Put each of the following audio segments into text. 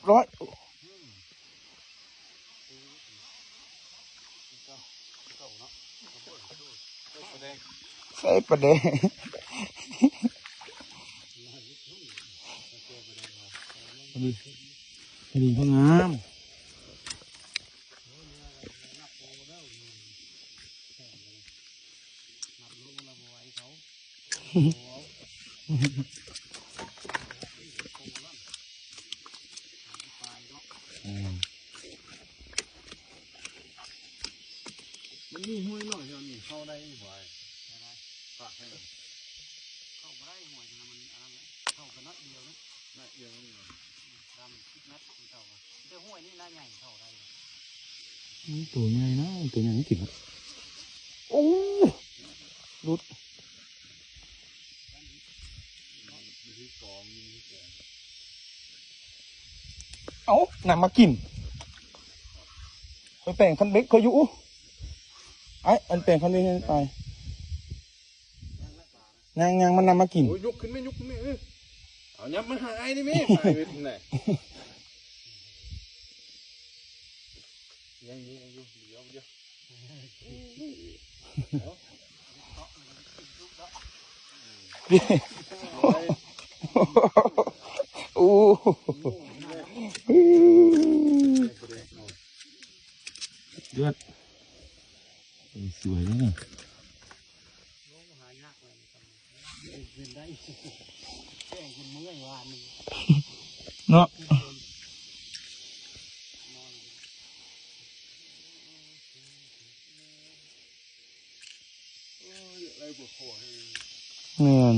ຮ້ອຍ ໃສ່ປາແດກ ພໍດີ ພໍດີພໍງາມ. ອືມ ມັນມີຫ້ວຍນ້ອຍແຖວນີ້ ເຂົ້າໄດ້ບໍ່ອ້າຍ? ປາກໃຫ້ ເຂົ້າບໍ່ໄດ້ ຫ້ວຍນະ ມັນອັນນັ້ນແຫຼະ ເຂົ້າໄປໜ້ອຍດຽວນະ ໜ້ອຍດຽວນີ້ ດຳສິບແມັດຄືເກົ່າ ແຕ່ຫ້ວຍນີ້ໜ້າໃຫຍ່ເຂົ້າໄດ້. ອືມ ໂຕໃຫຍ່ນະ ໂຕໃຫຍ່ມັນກິນ. ໂອ້ ຫຼຸດ. ເອົາ ນຳມາກິນ. ຂ້ອຍແປງຄັນເບັກຂ້ອຍຢູ່. ອ້າຍ ອັນແປງຄັນເບັກໃຫ້ປາຍ. ຍ່າງໆ ມັນນຳມາກິນ. ໂອ້ຍ ຍົກຂຶ້ນແມ່ ຍົກຂຶ້ນແມ່ ເອີ ເອົາ ຫຍັບມາຫາອ້າຍນີ້ແມ່ ປາຍເວັດແຫຼະ. ຍັງຢູ່ ຍັງຢູ່ ດຽວ ດຽວ. ໂອ້ ເດືອດ ເອີ ສວຍເດ້ນີ້. ເນາະ ແມ່ນ.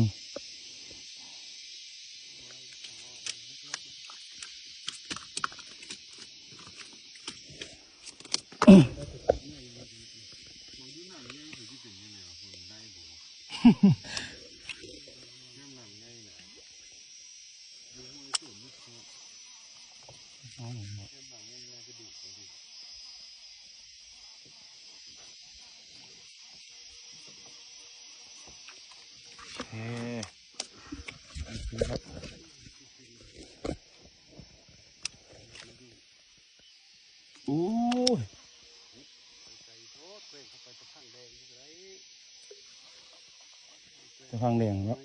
ເອີ ໂອ້ຍ ຕະພັງແດງເນາະ.